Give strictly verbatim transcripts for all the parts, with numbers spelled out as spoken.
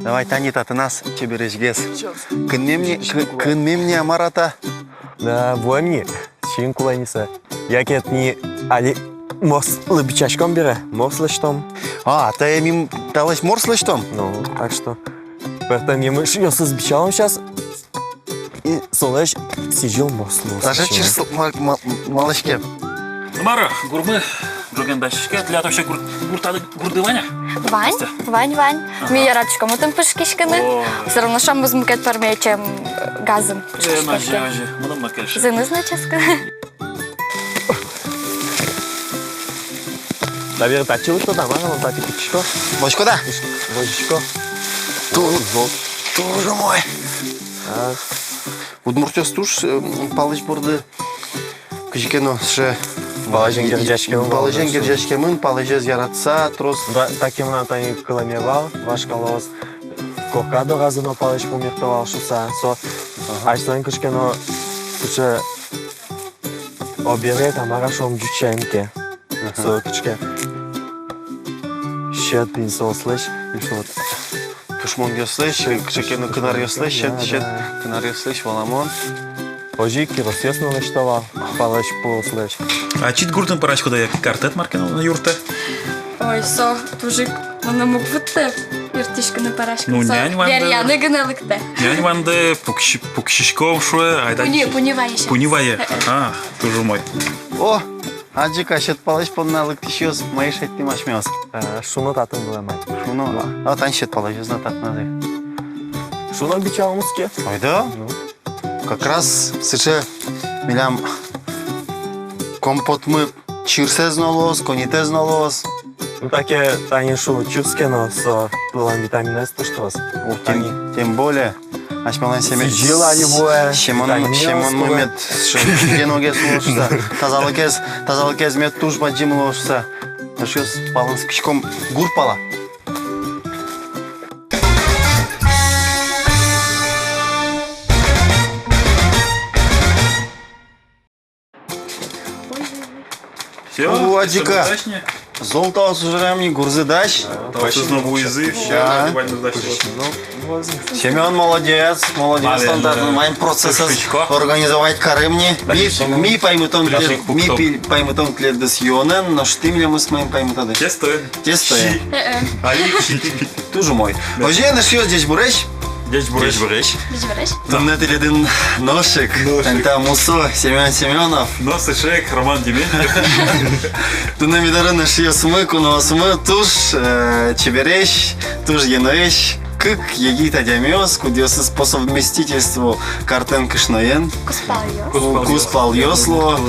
Давай, тани татын ас чебересьгес. Кынме ни, кы-, кынме ни, а мар-а та? Да, вуэм ни, син кулэ ни сое. Яке тӥни али морслы бичаськом бере, морс лэсьтом. А, тае ми талэсь морс лэсьтом? Ну, так что. Пӧртэм емышъёсыз бичалом сейчас. И солэсь сӥзьыл морс луоз. Даже чирс ма-, ма-, малаське. Ну, мар-а, гурмы, ӝоген дасяське, тӥляд вообще гур-, гуртады, гурды вань-а? Вань, Настя? Вань, вань. Ага. Ми яратӥськом отын пыжиськыны. О. Всё равно шамбуз мукет пӧрме, чем, э, газын пыжиськыны. Э, озьы, озьы. Мыным но кельше. Зыныз но ческыт. Табере татчы лыкто да, мар-а, мон татчы кутӥсько. Возиськод-а? Возисько. Ту-, зол. Туж умой. А. Удмуртъёс туж, э, палэзь борды кызьы ке но сыӵе валазен герӟаськемын, валазен герӟаськемын, палэзез яратыса, трос. Да, таӵе мынам тани кылэме вал, вашкалаос корка доразы но палэзь пумиське вал шуыса. Со, ага, асьсэлэн кыӵе ке но сыӵе оберег-а, мар-а шуом, ӟуч сямен ке. Ага. Со кыӵе ке сьӧд ини соослэсь, и вот. Тушмонъёслэсь, кыӵе ке но кынаръёслэсь, сьӧд, да, сьӧд, да, кынаръёслэсь валамон. Озьы ик киросъёс но лэсьто вал, палэзь пуослэсь. А ачид гуртын пӧраськод-а, яке картэд мар ке но юрттэ? Ой, со туж ик мыным уг вуттэ юрттӥськыны, пӧраськыны. Ну, со нянь вандэ. Веръяны гинэ лыктэ. Нянь вандэ, пукси-, пуксиськом шуэ, айда. Пуньы, пуньы вае. Пуньы вае. Э-э. А, туж умой. О, адӟиськод, сьӧд палэзь понна лыктӥсьёс, мае шедьтӥм асьмеос? Э, шуно татын вылэм ай. Шуно. А, тань сьӧд палэзез но татын азьы. Шуно бичаломы ке. Ой, да? Ну. Как раз сыӵе милям компотмы чирсэз но луоз, коньытэз но луоз. Ну, таӵе, тани шуо, чирс ке но, со туала витаминэз туж трос. О, тем, тани, тем более. Асьмелэн семе-, сӥзьыл али вуэ, семен, витаминъёс семенмы вуэ. Мед ш-, геногес луоз шуыса. Тазалыкез, тазалыкез мед туж бадӟым луоз шуыса. Эшъёс, палэнскиськом гур пала. Всё, о, адӟиськод. Зол таос ужам ни, гурзы дась. Таосыз но вуизы, всё, да. Семён, молодец, молодец. Молодец, тон татын, да. Маин процессэз организовать карем ни. Ми, ми паймытом тӥлед-, ми пи-, паймытом тӥледыз юонэн, нош тӥ милемыз маин паймытоды? Тесто. Тесто. Щи. Э-э. Али щи. Туж умой. Да. Озьыен, эшъёс, ӟечбуресь. Ӟечбуресь. Ӟечбуресь. Ӟечбуресь. Туннэ тӥледын нош ик. Нош ик. Тани та мусо Семён Семёнов. Нош ик Роман Дементьев. Туннэ ми дорын, эшъёсмы, куноосмы туж, э, чебересь, туж йӧноесь кык егит адямиос, кудъёсыз по совместительству картэн-кышноен кузпалъёс. Кузпалъёс. Кузпалъёс луо.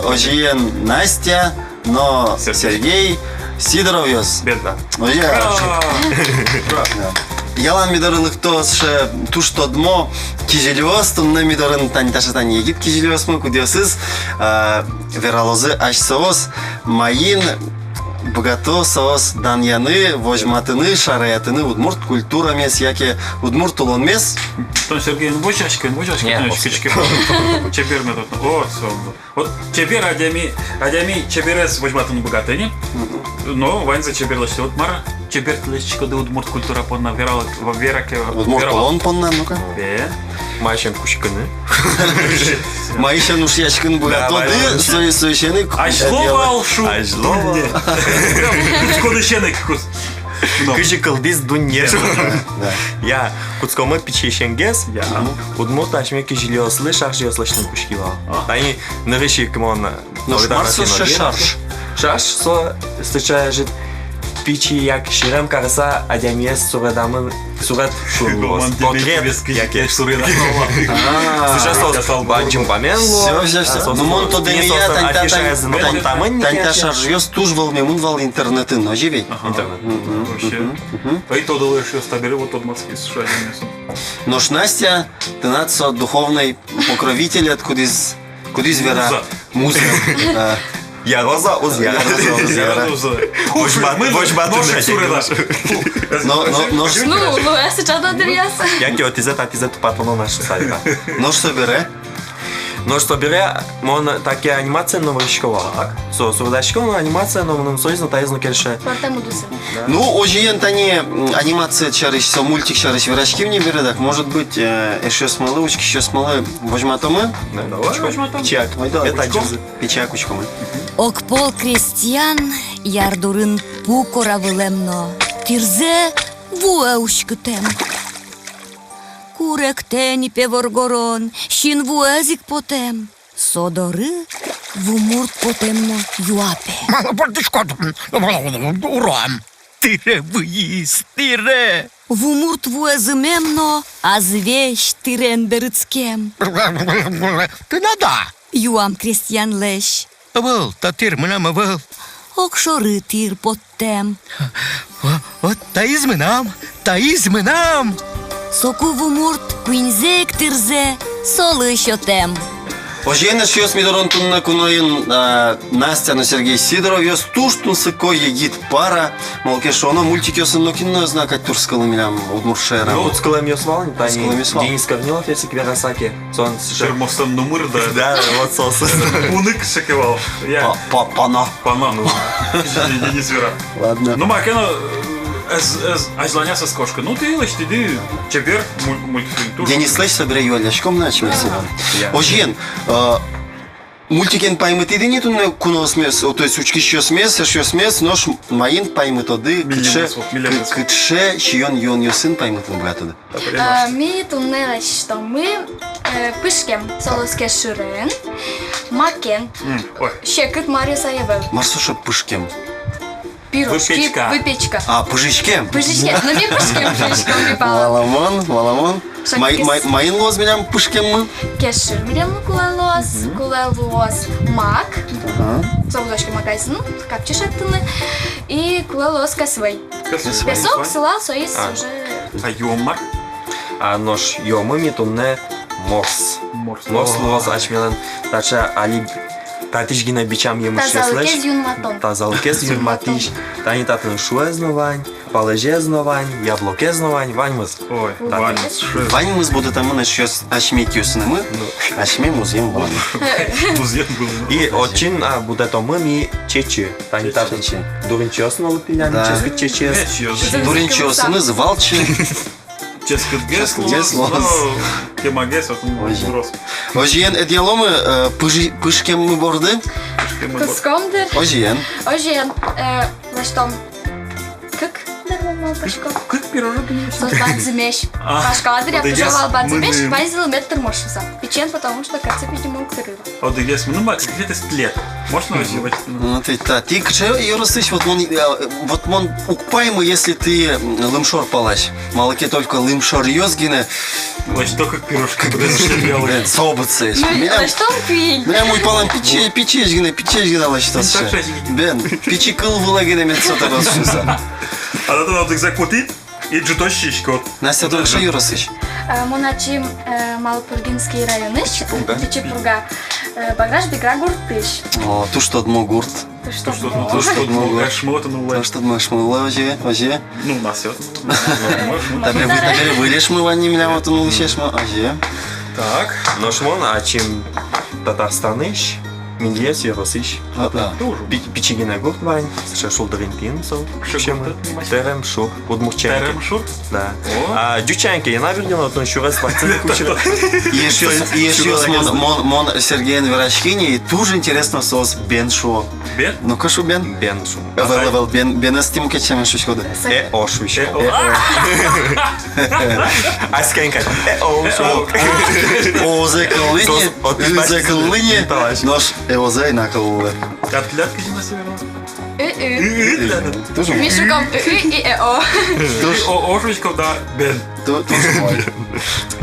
Озьыен, Настя но Сергей. Сергей Сидоровъёс. Бен да. Озьы. Ура! Ура! Да. Ялан ми доры лыкто сыӵе туж тодмо кизилиос, туннэ ми дорын тани таӵе, тани егит кизилиосмы, кудъёсыз, а, вералозы асьсэос, маин быгато соос данъяны, возьматыны, шараятыны удмурт культурамес яке удмурт улонмес. Тон, Сергей, эн возьмаськы, эн возьмаськы, эн возьмаськы. Чебер мед отын. О, со. Вот чебер адями, адями чеберез возьматыны быгатэ ни. Мгм. Но ваньзэ чебер лэсьтэ. Вот мар чебер тӥ лэсьтӥськоды удмурт культура понна, вералэ, вера ке, удмурт улон понна, ну-ка. Бен. Маисэн кутскыны. Маисэн ушъяськыны быгатоды, да, вай, вай. Со-, соисенык. Азьло вал, шу. Азьло вал. Кутскоды сенык кус. Ну. Кызьы кылдӥз дунне. Да. Я, кутскомы пичиысенгес. Я. Удмурт асьме кизилиослы шаржъёс лэсьтыны кутски вал. А. Тани нырысь ик мон. Нош мар со сыӵе шарж? Шарж со сыӵе ӧжыт пичи, як серем карыса адямиез суредамын, суред шуо. Портрет, яке суред. А. Сыӵе со бадӟым памен луо. Всё, всё, всё. Ну, мон тодэмея, тани та, тани та шаржъёс туж вӧлмемын вал интернетын, озьы ведь? Ага. Интернет. Мгм. Вообще. Мгм. Ой, тодылы, эшъёс, табере вот тодматскиз шуо адямиосын. Нош Настя, тынад со духовный покровителед, кудӥз, кудӥз вера. Муза. Муза. А. Яроза, уз яра. Яроза, уз яра. Яроза, уз яра. Возьмат-, возьматыны. Нош ик суреда. Но, но, нош. Ну, ну, эсэ чадо дыръяз. Яке отӥзэ, татӥзэ тупатоно на шуса. Нош собере. Нош собере мон таӵе анимация но вырӥсько вал. Так. Со, со вырӥсько но анимация но, мыным соиз но, таиз но кельше. Пӧртэм удысын. Да. Ну, озьыен, тани, м, анимация сярысь, со мультик сярысь вераським ни бере, так, может быть, э, эшъёсмылы, учкисьёсмылы возьматомы? Да, давай. Учком. Возьматом. Пичияк. Ой, давай, это учком. Пичияк учкомы. Огпол крестьян ярдурын пу кора вылэм но, тӥрзэ вуэ уськытэм. Куректэ ни, пе, воргорон, синвуэз ик потэм. Со доры вумурт потэм но юа, пе: «Малы бордӥськод, уром? Тӥре выйиз, тӥре!» Вумурт вуэ зымем но, азвесь тӥрен берытскем. «Тынад-а?» — юам крестьянлэсь. «Ӧвӧл, та тӥр мынам ӧвӧл». Огшоры тӥр поттэм. «О, о, таиз мынам, таиз мынам!» Соку вумурт куиньзэ ик тӥрзэ солы сётэм. Озьыен, эшъёс, ми дорын туннэ куноын, а, Настя но Сергей Сидоровъёс, туж тунсыко егит пара. Малы ке шуоно, мультикъёсын нокин но ӧз на кадь турыскылы милям удмурт шаерам. Ну, кутскылэмъёс вал ни, тани. Кутскылэмъёс вал. Денис Корнилов, если вераса ке. Со сыӵе тырмосэн нумыр, да. Да, вот со, со. Пунык сыӵе ке вал. Я. Па-, па-, пана. Пана, ну. Денис вера. Ладно. Ну, маке но, э, эз, эз, азьланяз ӧз кошкы. Ну, тӥ лэсьтӥды чебер муль-, мультфильм. Туж. Денислэсь собере юалляськом на ачмес. Да. Я. Озьыен, э, мультикен паймытӥды ни туннэ куноосмес, о, то есть учкисьёсмес, эшъёсмес, нош маин паймытоды, милемыз, кыӵе, вот, милемыз, кы-, кыӵе сиён-юонъёсын паймытыны быгатоды? А, ми туннэ лэсьтомы, э, пышкем, со луоз кешырен, макен. М, ой. Секыт, маръёс ай ӧвӧл. Мар со сыӵе пышкем? Пирожки, выпечка. Выпечка. А, пыжиськем. Пыжиськем. Ну, ми пышкем, пыжиськем, ми пала. Валамон, валамон. Май-, май-, маин луоз милям пышкеммы? Кешыр милемлы кулэ луоз, мгм, кулэ луоз мак. Ага. Со луоз ке магазин, капчи шедьтыны. И кулэ луоз кӧс вӧй. Кӧс вӧй. Песок, сылал, соиз уже. А юом мар? А нош юомы ми туннэ морс. Морс. Морс луоз асьмелэн таӵе али татысь гинэ бичам емышъёслэсь. Тазалыкез юнматон. Тазалыкез юнматӥсь. Тани татын шуэз но вань, палэзез но вань, яблокез но вань, ваньмыз. Ой, ваньмыз. Ваньмыз будэтэмын, эшъёс, асьме киосынымы. Ну. Асьме музъем вылын. Музъем вылын. И отчы, а, будэтомы ми чечы. Тани татын дурынчиос но лыктӥллям, да, ческыт чечыез. Дурынчиосыныз валче. Ческытгес луоз, но кемагес отын гурос. Озьыен, эдъяломы, э, пыжи-, пышкеммы борды. Пышкеммы борды. Кутском дыр. Озьыен. Озьыен, э, лэсьтом кык, дыр, мон малпасько. Кык пирожок. Соос бадӟымесь. А, пашкала дыръя пыжо вал бадӟымесь, ваньзылы мед тырмоз шуса. Пичиен, потому что кӧтсы, видимо, уг тыры. Одӥгез мыным вал, кыкетӥез тӥлед. Можно вообще? Ну, тӥ, та, тӥ кыӵе ёросысь, вот мон, э, вот мон уг паймы, если тӥ, м, лымшор палась. Малы ке только лымшоръёс гинэ. Лэсьто кык пирожка, блин, что делать? Блин, событие. Ну, милям, лэсьтом куинь. Милям уйпалан пичи, пичиесь гинэ, пичиесь гинэ лэсьто. Бен, пичи кыл вылэ гинэ мед со трос шуса. А то вот их закутит. И ӝытозь сиськод. Настя, тон кыӵе ёросысь? Э, мон ачим, э, Малопургинский районысь, Пичи Пурга. Пичи Пурга, э, Баграш-Бигра гуртысь. О, туж тодмо гурт. Туж тодмо. Туж тодмо гурт. Эшмы отын улэ. Туж тодмо, эшмы улэ, озьы, озьы. Ну, Настя отын. Табере вы-, табере выль эшмы вань ни милям отын улӥсь эшмы, озьы. Так. Нош мон ачим Татарстанысь. Менделеевск ёросысь. А, а. Туж. Пи-, пичи гинэ гурт вань, сыӵе шулдыр интыын со. Кыӵе гурт? Тэремшур, удмурт сямен. Тэремшур? Да. О. А ӟуч сямен ке, Янавердино, отын сюрес вакцина кучера. Эшъёс, эшъёс, мон, мон, мон Сергеен вераськи ни, и туж интересно соос бен шуо. Бен? Ну-ка, шу бен. Бен шу. Ӧвӧл, ӧвӧл, бен, бен эстим кечемен шуиськоды. Э, о, шуисько. Э, о. Э, о. Аськен кадь. Э, о, шуо. О, озэ кыллы ни, ызэ кыллы ни. Нош Э, озэ ӧй на кыллы. Кат-, кат кызьы на северо? Ы-ы. Ы-ы, да, да. Туж умой. Ми шуком ы-ы и э-о. Туж. О, о, шуиськод, да, бен. Ту-, туж умой.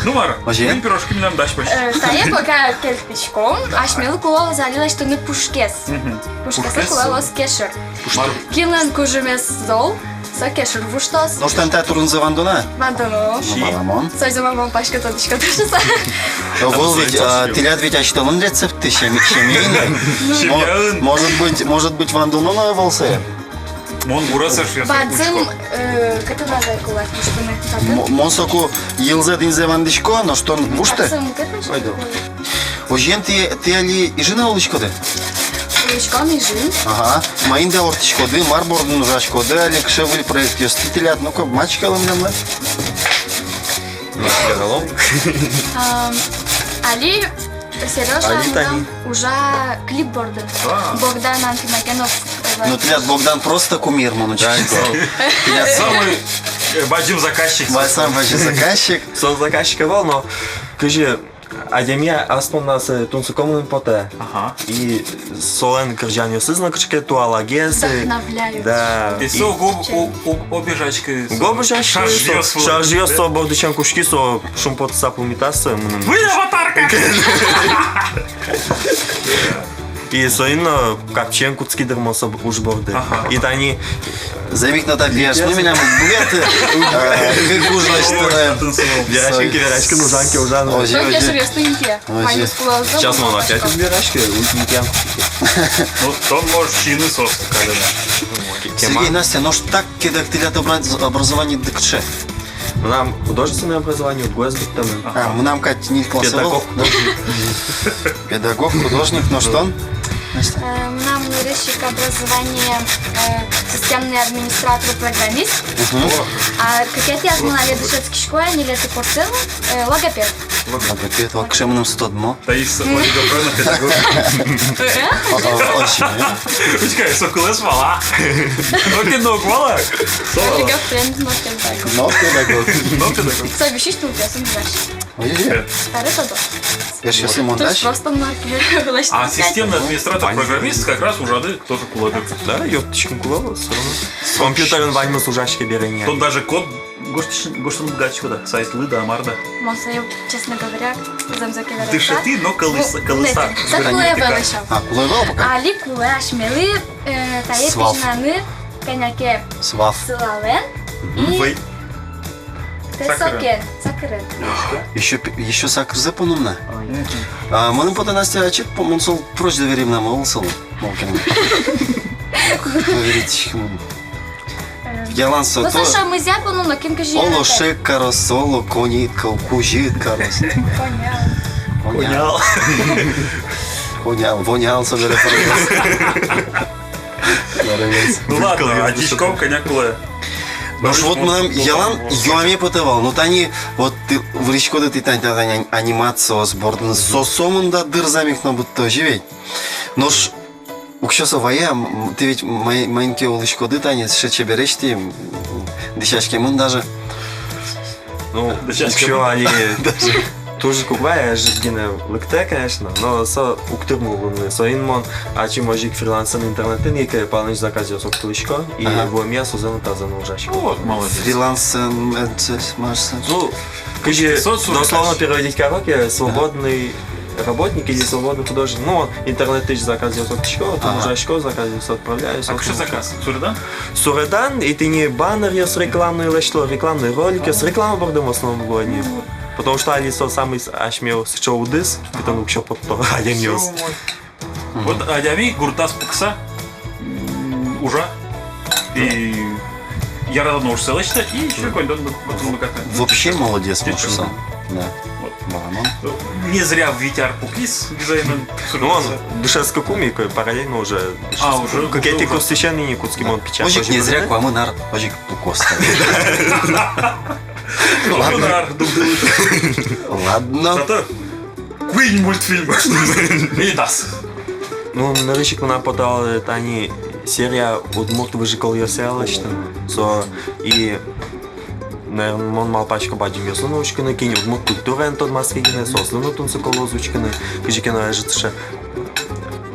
Ну, мар, озьы. Мин пирожки милям дась пось. Э, тае пока кельтӥськом, асьмелы кулэ луоз али лэсьтыны пушкез. Мгм. Пушкезлы кулэ луоз кешыр. Пушкез. Мар. Кинлэн кужымез зол, со кешыр вуштоз. Нош тани та турынзэ вандоно-а? Вандоно. Ну, валамон. Созьы мон малпасько, тодӥсько, тодӥсько. Ӧвӧл ведь, а, тӥляд ведь асьтэлэн рецептты, сямен, сямен. Ну. Мо-, может быть, может быть, вандоно но ӧвӧл сое? Мон гурезэ шуисько. Бадӟым, э, кытын азай кулэ вуштыны. Мо-, мон соку йылзэ-дынзэ вандӥсько, нош тон вушты. Бадӟым кытын. Ой, да. Озьыен, тӥ, тӥ али Ижын-а улӥськоды? Улӥськом Ижын. Ага. Маин та ортчиськоды, мар бордын ужаськоды али, кыӵе выль проектъёсты тӥляд, ну-ка, мар кариськоды милемлы? Ам, али Серёжа мынам ужа клип бордын. А. Богдан Анфимогенов. Ну, тӥляд Богдан просто кумир, мон учкисько. Тӥляд самый, э, бадӟым заказчик. Самый бадӟым заказчик. Со заказчик ӧвӧл, но кызьы адями ас понназ, э, тунсыко мыным потэ. Ага. И солэн кырӟанъёсыз но кыӵе ке туалагес, э, вдохновляют. Да. И со уг об-, о-, о-, обижаськы, со уг обижаськы, шаржъёс, со шаржъёс со бордысен кутскизы, со шумпотыса пумитаз, э, мыным. Вы аватарка! И соин но капчиен кутски дыр мон со уж борды. Ага. И тани зэм ик но та пияш, ну, милям бугет, э, кык уж лэсьтылэ. Вераськын ке, вераськын, ужан ке, ужан. Озьы, озьы. Озьы. Сейчас мон опять вераськы, уйкин ке. Ну, тон можешь чины соос калена. Сергей, Настя, нош та кедэк тӥляд образ-, образованиеды кыӵе? Мынам художественное образование, УдГУэз быдтэмын. А, мынам кадь ньыль класс ӧвӧл. Педагог. Педагог, художник, нош тон? Э, мынам нырысь ик образование, э, системный администратор, программист. Мгм. А кыкетӥяз мон али дышетскисько, ньылетӥ курсын, э, логопед. Логопед, вот кыӵе мыным со тодмо. Таиз олигофрен но педагог. Э? О, о, очень, э? Учкы, со кылэз вала. Нокин но уг вала. Олигофрен но педагог. Но педагог. Но педагог. Со висись тулкыясын ужась. Ой, ой. Старый тодо. Эшъёсы монтаж. Туж просто мар ке. А системный администратор, программист как раз ужады тоже кулэ дыр. Да, ёртӥськыны кулэ вал, всё равно. Компьютерын ваньмыз ужаське бере ни. Тон даже код гожтӥсь-, гожтыны быгатӥськод-а, сайтлы да, мар да. Мон сое, честно говоря, зэмзэ ке вераса. Дышетӥ, но кылыс-, ну, кылыса. Со кулэ ӧвӧл ещё. А, кулэ ӧвӧл пока? Али кулэ асьмелы, э, тае пизнаны кӧня ке сылалэн. Мгм. И вай. Тэ сокем, сакырен. Ещё пи-, ещё сакырзэ поном на. Ой. А, мыным потэ, Настя, ачид по-, мон солы просьба верем на, мон солы. Мон кем. Доверить мон. Э, ялан со, ну, то со шамызъя поном но, кин кызьы яратэ. Оло шек кароз, оло коньыт ка-, кузьыт кароз. Конял. Конял. Конял, вонял собере. Ну ладно, адӟиськом, кӧня кулэ. Нош вот мынам ялан юаме потэ вал. Ну, тани, вот тӥ выриськоды, тӥ тани, тани ани-, анимациос бордын, со сомында дыр зэм ик но быдтоз ведь. Нош уксё со вае, м, тӥ ведь ма-, маин ке улӥськоды, тани сыӵе чебересь тӥ, м, дӥсяськемын даже. Ну, дышетскемын. Уксё али туж ик уг вае, ӧжыт гинэ лыктэ, конечно, но со уг тырмы луыны. Соин мон ачим озьы ик фрилансэн интернетын ик, э, палэнысь заказъёс октылӥсько, и вуэмъя созэ но тазэ но ужасько. Вот, молодец. Фрилансэн, э, ц-, ц-, маш-, ну, кызьы со-, со-, дословно переводить каро ке, свободный работник или свободный художник. Ну, интернетысь заказъёс октӥсько, отын ужасько, заказъёс отправляю. А кыӵе заказ? Суредан? Суредан, и тӥни баннеръёс рекламной лэсьто, рекламной роликъёс, реклама бордын в основном луо ни. Потому что али со самый с-, асьмелы сыӵе удыс, кытын уксё потто адямиос. Вот адями гуртаз пукса, м, ужа. И яратоно ужсэ лэсьтэ, и ещё коньдон бы-, быгатэ. Вообще молодец, мон шуысал. Да. Вот. Валамон. Не зря вить ар пукиз дизайнын. Ну, он дышетскыкум ик, параллельно уже. А, уже, кыкетӥ курсысен ини кутским он печать. Озьы ик не зря куамын ар озьы ик пукоз. Куамын ар дугдылӥз. Ладно. Зато куинь мультфильм. И дас. Ну, нырысь ик мынам потэ вал, э, тани серия удмурт выжыколъёсъя лэсьтыны. Со и, наверно, мон малпасько, бадӟымъёслы но учкыны, кин удмурт культураен тодматске гинэ, соослы но тунсыко луоз учкыны, кызьы ке но ӧжыт сыӵе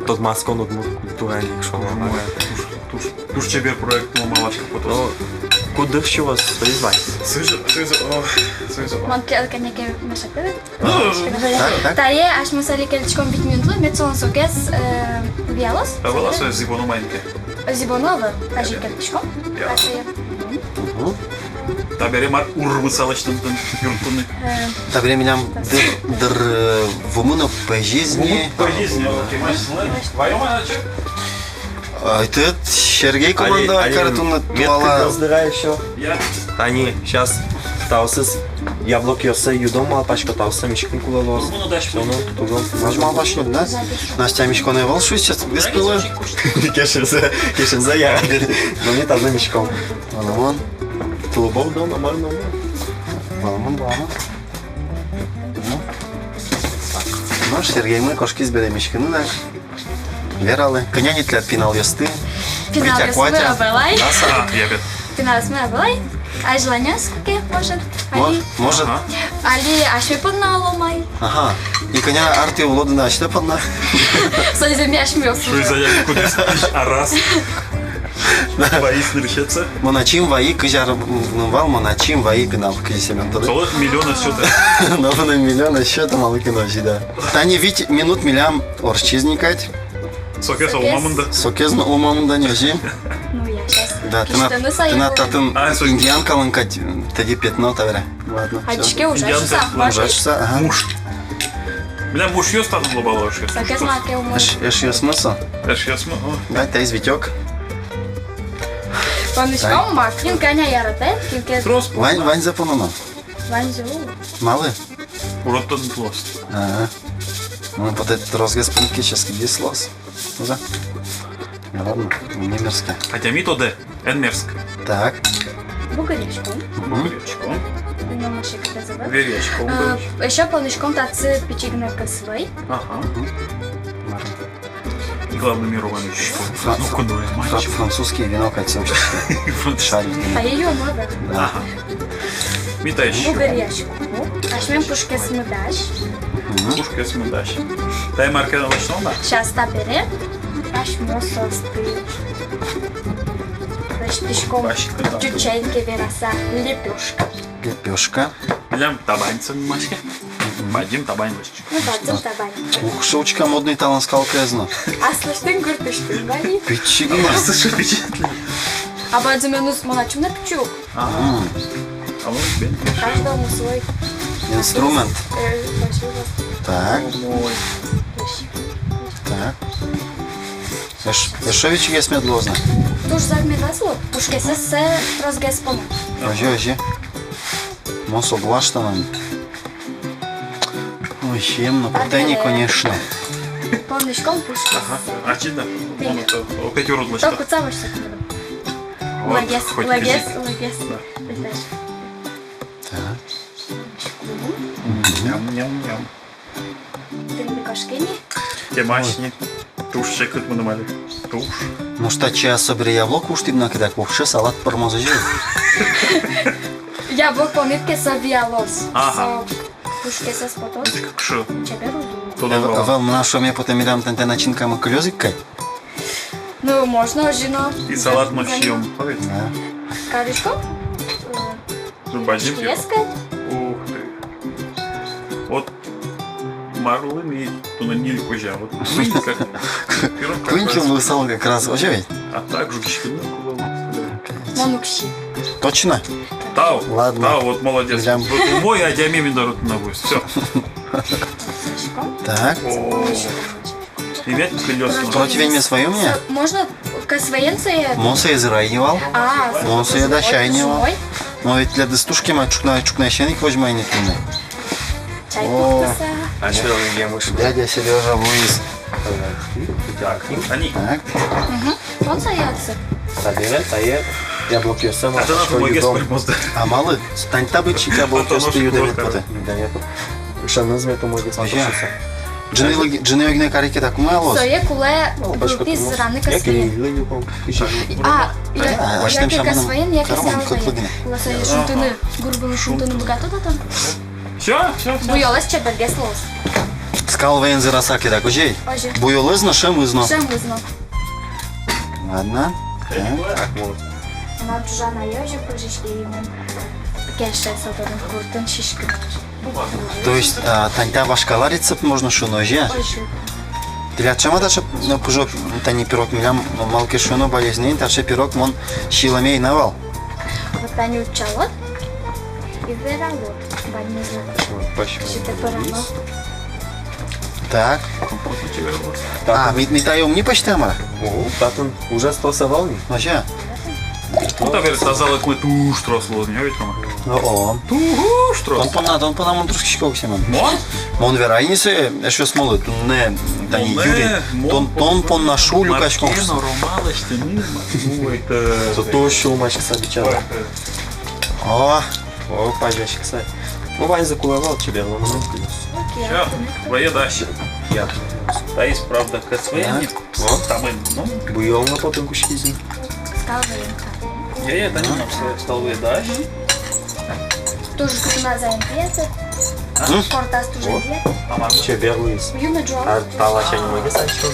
тодматскон удмурт культураен ик шуом. Ой, туж, туж, туж чебер проект, мон малпасько, потоз. Ну, куддыр сюроз, соиз вань. Соиз, соиз, о, соиз, о. Мон ке-, кӧня ке мешать, да? Ну, так, так. Тае асьмеос али кельтӥськом вить минутлы, мед солэн сокез, э, виялоз. А вала со зӥбоно маин ке? Зӥбоно ӧвӧл, тазьы ик кельтӥськом. Я. Тазьы ик. Мгм. Табере мар урмыса лэсьтэмын юрттыны? Э, табере милям дыр, дыр, э, вумы но пӧзиз ни. Вумы, пӧзиз ни, окей, мась, ваёмы, значит. А, этот Сергей команда али, али карыны мед туала. Кык раз дыра ещё. Я. Тани, щас. таосыз яблокъёссэ юдом малпасько, таосыз миськыны кулэ луоз. Соно тугом. Мар малпаськод, да? Настя миськон ӧвӧл шуиз, сейчас без пылы. Кешырзэ, кешырзэ я. Но ми тазэ миськом. Валамон. Клубов дома, мар но. Валамон, валамон. Ну. Нош Сергеймы кошкиз бере миськыны на. Вералэ, кӧня ни тӥляд пиналъёсты? Пиналъёсмы ӧвӧл ай. Пиналъёсмы ӧвӧл ай. Азьланяз куке, может. Али, может. Ага. Али асьме понна улом ай. Ага. И кӧня ар тӥ улоды на асьтэ понна? Соизэ ми асьмеос. Соизэ я кудӥз араз. Ваиз нырысетӥзэ. Мон ачим вайи, кызь ар мыным вал, мон ачим вайи пинал, кызьы Семён тодэ. Солы миллион ӧз сётэ. Но мыным миллион ӧз сётэ, малы ке но озьы, да. Тани вить минут милям ортчиз ни кадь. Сокез улмамын да. Сокез но улмамын да, нёжи. Ну, я щас. Да, тынад, тынад татын индианкалэн кадь, тӥни пятно табере. Ладно, всё. Адӟиське, ужа шуса, ужа шуса, ага. Муш. Милям мушъёс татын лобало, эшъёс. Сокез маке умой. Эш, эшъёсмы со. Эшъёсмы, о. Да, таиз витёк. Поныськом ма, кин кӧня яратэ, кин ке. Трос. Вань, ваньзэ пононо. Ваньзэ у. Малы? Урод татын луоз. Ага. Ну, вот этот тросгес пункт сейчас где слос. Ну да. Ну ладно, не мерзко. Хотя ми тодэ, эн мерзко. Так. Бугыръяськом. Мгм. Бугыръяськом. Немножечко забыл. Веръяськом. Э, ещё поныськом татсы пичи гинэ кӧс вӧй. Ага. Мгм. Ладно. Главный мир Иванович. Фра-, ну, фра-, куное, фра-, мальчик. Французский вино кольцо. Шарик. А её много. Да. Ага. Ми таиз. Бугыръяськом. Асьмелэн пушкесмы дась. Мгм. Пушкесмы дась. Тае мар ке но лэсьтом-а? Щас табере асьмеос соосты лэсьтӥськом. Чуть-чуть ке вераса, лепёшка. Лепёшка. Милям табаньзэ нимаське. Мгм. Бадӟым табань лэсьтӥськом. Ну, бадӟым табань. Ух, шучка модный талан скалкаез но. Аслыштын гуртысьтым вань. Пичи гинэ. Аслыштын пичи. А бадӟыменыз мон ачим но пичи ук. Ага. Мгм. А вот бен. Каждому свой. Инструмент. Э, большой раз. Так. Ой. Так. Эш-, эшшо вичигес мед луоз на. Туж зак медаз лу, пушкесэз тросгес поно. Озьы, озьы. Мон соглаш тонэн. Ой, сием но потэ ни, конечно. Поныськом пушкесэз. Ага, ачид-а? Тӥни. Мон это, опять урод лэсьто. Только ца вошто. Вот, логес, хоть логес, кизик. Логес. Да. Так. Ням-ням-ням. Тӥни кошкем ини. Темась ни. Туж секыт мыным али. Туж. Может, ача собере яблок куштӥд на, кыдак вообще салат пӧрмоз озьы. Яблок понӥд ке, со виялоз. Ага. Со пушкесэз потоз. Кыӵе. Чебер уз лу. Ӧвӧл, ӧвӧл, мынам шуэме потэ, милям тани та начинкамы кылёз ик кадь. Ну, можно озьы но. И салат но сиём. Да. Кариськом? Ну, бадӟым пирог. Ух ты. Вот марлы ми туннэ ньыль кузя. Вот куинь как пирог. Куинь как раз. Кылысал как раз, озьы ведь? А так жугиськыны кулэ. Мон уг си. Точно? Тау. Ладно. Тау, вот молодец. Милям. Вот умой адями мында рутын на вуиз. Всё. Так. О. И ведь кылёз. Противень мес ваём ни? Со-, можно кӧс вӧен сое? Мон сое зырай ни вал. А, мон сое дасяй ни вал. Мон ведь тӥледыз туж кема ӵукна, ӵукнаысен ик возьмай ни туннэ. Чай пуктыса. О. Ачмелэн емыш. Дядя Серёжа вуиз. Так. Ани. Так. Мгм. Мон сое отсы. Табере тае яблокъёссэ мон. А тынад умойгес пӧрмоз да. А малы? Тани та быдӟым яблокъёсты юдэме потэ. Да, я тут. Шаныз мед умойгес пӧрмоз. Озьы. Ӝыныез, ӝыныез гинэ карике, так умой луоз. Сое кулэ гылтӥз зыраны кӧсме. А, яке кӧс вӧен, яке сразу. Кулэ сое шунтыны, гурбылы шунтыны быгатод-а тон? Всё, всё, всё. Буёлэз чебергес луоз. Скал вӧен зыраса ке, так озьы? Озьы. Буёлэз но, шӧмыз но. Шӧмыз но. Ладно. Так, вот. Мынам ӵужанае озьы пыжиське именно. Кельше со тодон гуртын сиськыны. То есть, а, тани та вашкала рецепт, можно шуыны, озьы-а? Озьы. Тӥляд ӵем-а таӵе, ну, пыжо, тани пирог? Милям, малы ке шуоно, болезнь ини, таӵе пирог мон сиылэме ӧй на вал. Вот тани утчалод и вералод. Ваньмызлы. Вот, пӧсь. Сыӵе пӧрано. Так. А, ми, ми тае ум ни пӧзьтэ, мар-а? О, татын ужез трос ӧвӧл ни. Озьы-а? Ну, табере тазалыкмы туж трос луоз ни, а ведь, Рома? О-о. Туж трос. Тон понна, тон понна мон трос кисько, Семён. Мон? Мон верай ни сое эшъёсмылы, туннэ тани юри. Тон, тон понна шу люкаськом. Ромалыч, ты, ну, ой, ты. Со туж сюлмаськыса бичало. Ой, ты. О, о, пазяськыса. Ну, ваньзэ кулэ вал, чебер вал. Окей. Всё, вае дась. Я. Таиз, правда, кӧс вае ни. О. Тамын, ну. Буёлмы потын кутскиз ни. Столовой. Я, я, тани мынам столовой дась. Тоже кутына зайын пиесы. А? Кортас тоже. О. Пие. А мар? Чебер луиз. Юны ӝуа. А та ласянь мыгес ачкон.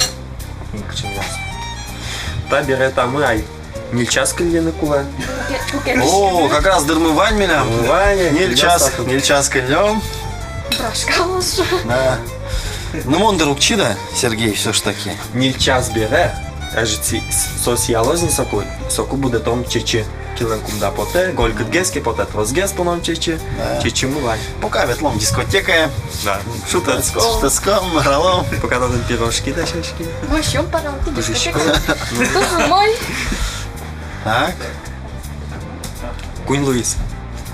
Кыӵе милям. Табере тамы ай. Ньыль час кыллыны кулэ. О, как раз дырмы вань милям. Вань, ньыль час, ньыль час кыллём. Брашка луоз. Да. Ну, мон дыр уг чида, Сергей, всё ж таки. Ньыль час бере, ӧжыт со сиялоз ни соку, соку будэтом чечы. Кинлэн кунда потэ, голькытгес ке потэ, тросгес поном чечы. Да. Чечымы вань. Пока ветлом дискотекае. Да. Шутэтском. Шутэтском, мыралом. Пока татын пирожки дасяське. Мощом паром, ты дискотека. Тоже мой. Так. Куинь луиз.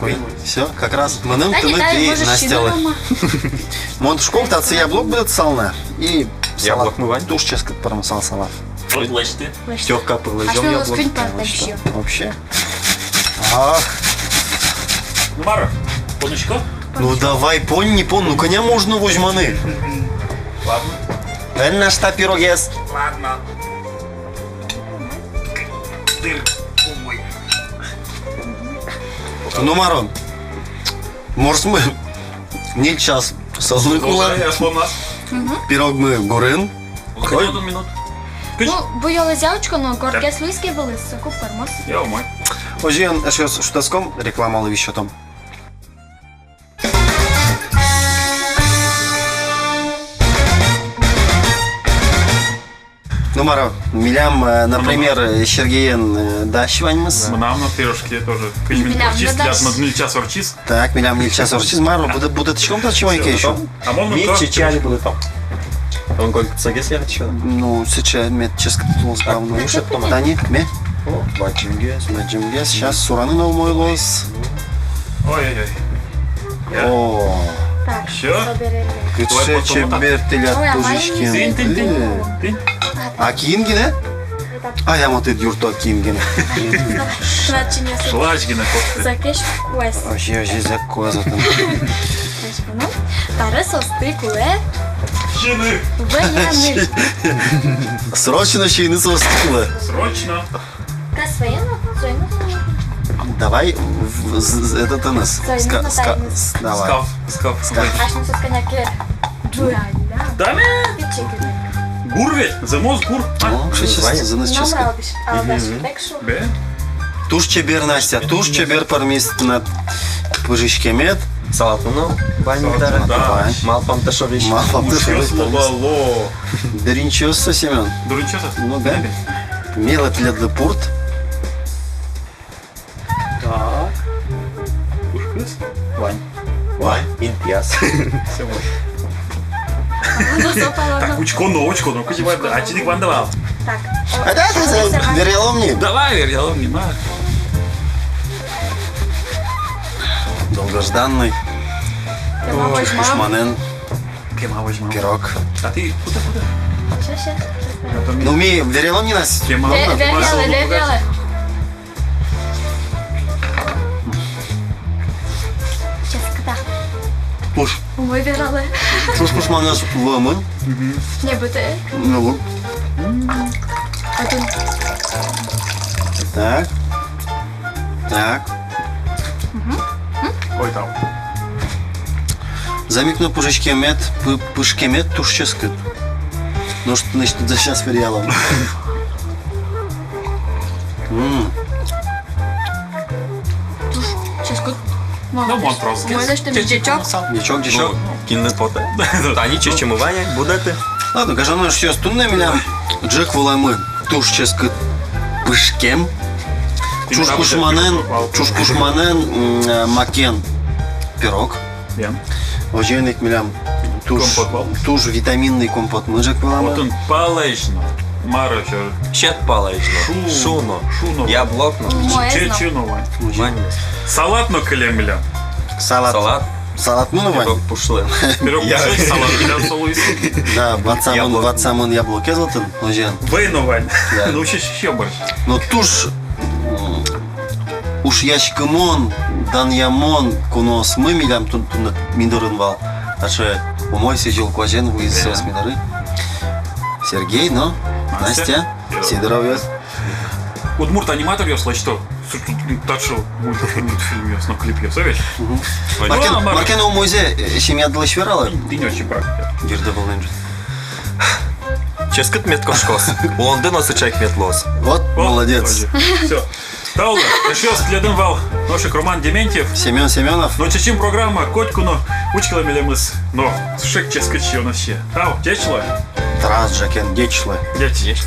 Куинь. Всё, как раз мыным, тыныд и Настялы. Мон школ татсы яблок будэтысал на. И салат. Яблокмы вань. Туж ческыт пӧрмысал салат. Тёрка пырлэзём яблок. Вообще. Ах. Ну, мар, понӥськод? Ну, давай, понь ни, понь, ну, кӧня можно возьманы? Ладно. Эн на, что пирогез. Ладно. Дыр умой. Ну, мар, морс мы ньыль час сылыны кулэ. Пирог мы гурын. Ой. Одӥг минут. Ну, буёлэз ӧй учко, но гуртгес луиз ке вылыз, соку пӧрмоз. Я, умой. Озьыен, эшъёс, шутэтском, рекламалы висётом. Ну, мар, милям, э, например, Сергеен, э, дась ваньмыз. Мынам но пирожки тоже. Кызьы милям но дась. Ньыль час ортчиз. Так, милям ньыль час ортчиз, мар, будэ-, будэтӥськом та чимайке ещё. А мон ми чечы али будэтом. Он гольк цагес яратӥсько. Ну, сыӵе мед ческыт луоз, главное. Тани, ме. О, бадӟымгес. Бадӟымгес, щас сураны но умой луоз. Ой-ой-ой. О. Так, всё? Собере. Кыӵе чебер тӥляд пыжиськем. Тынь, тынь, тынь, тынь. А киын гинэ? Ай, а мон тӥ юртто киын гинэ. Шлач гинэ кошке. Закесь куэс. Озьы, озьы, зак куэс отын. Значит, ну, таре соосты кулэ. Сиыны. Вӧяны. Срочно сиыны соосты кулэ. Срочно. Кас вӧен, соин. Давай, в, з, з, это тынэс. Соин, ска-, ска-, с, давай. Скаф, скаф, скаф. Асьме соос кӧня ке. Ӝуялля. Даме? Пичи гинэ. Гур ведь, зэмос гур. А? Ну, сейчас, сейчас, сейчас. Номрал дышь, алдаш, пекшу. Бе. Туж чебер, Настя, туж чебер пӧрмиз тынад пыжиськемед. Салат но вань. Салат но вань. Малпам та шорысь. Малпам та шорысь. Дыринчиос со, Семён. Дыринчиос со? Ну да. Мелэ тӥледлы пурт. Так. Пушкыз? Вань. Вань. Интыяз. Всё, вань. Так, учконо, учконо. Кызьы вань, ачид ик вань, давай. Так. А да, да, да, веръялом ни. Давай, веръялом ни, ма. Долгожданный. Кема возьмам. Кушманэн. Кема возьмам. Пирог. А тӥ куда, куда? Ща, ща, ща. Ну, ми веръялом ни, Настя. Кема. Ве-, веръялэ, веръялэ. Ческыт-а? Туж. Умой вералэ. Туж кушманэз вуэмын. Мгм. Не быдэ. Ну вот. Отын. Так. Так. Мгм. Ой, тау. Зэм ик но пыжиськемед, пы-, пыжкемед туж ческыт. Нош тынэсьтыд сейчас веръялом. М. Туж ческыт. Ну, мон трос. Мон лэсьтэ ӟечок. Ӟечок, ӟечок. Ну, кинлы потэ. Тани чечымы вань, будэты. Ладно, гажано эшъёс, туннэ милям ӝӧк вылэмы туж ческыт пыжкем. Ӵуж кушманэн, ӵуж кушманэн, м, э, макен пирог. Озьыен ик милям туж, туж витаминный компот мыжык вылам. Отын палэзь но. Мар ещё? Сьӧд палэзь но. Шу. Шу но. Шу но. Яблок но. Умоез но. Чечы но вань. Ваньмыз. Салат но кылем милям. Салат. Салат. Салат мыно вань. Яблок пушлы. Пирог пушлы, салат милям со луиз. Да, ватсамын, яблок. Ватсамын яблокез отын, озьыен. Вӧй но вань. Да. Ну, ещё, ещё борщ. Но туж, м, ушъяськымон, данъямон куноосмы милям тун-, туннэ ми дорын вал. Таӵе умой, сӥзьыл куазен вуиз соос ми доры. Сергей но Настя. Настя. Сидоровъёс. Удмурт аниматоръёс лэсьто. Су-, ту-, ту-, таӵе мульт-, мультфильмъёс но клипъёс, а ведь? Мгм. Ой, марке но, ну, а мар-, марке но умойзэ, э, семьядылэсь вералэ. Тӥни очень прав. Вирдэ вылын. Ческыт мед кошкоз. Улонды но сыӵе ик мед луоз. Вот, о, молодец. Всё. Тау, эшъёс, тӥледын вал нош ик Роман Дементьев. Семён Семёнов. Но «Чечым» программа котьку но учкелэ милемыз. Но сыӵе ик ческыт сиёнэз. Тау, ӟеч луэ. Трос ӟеч ке но, ӟеч луэ. Ӟеч.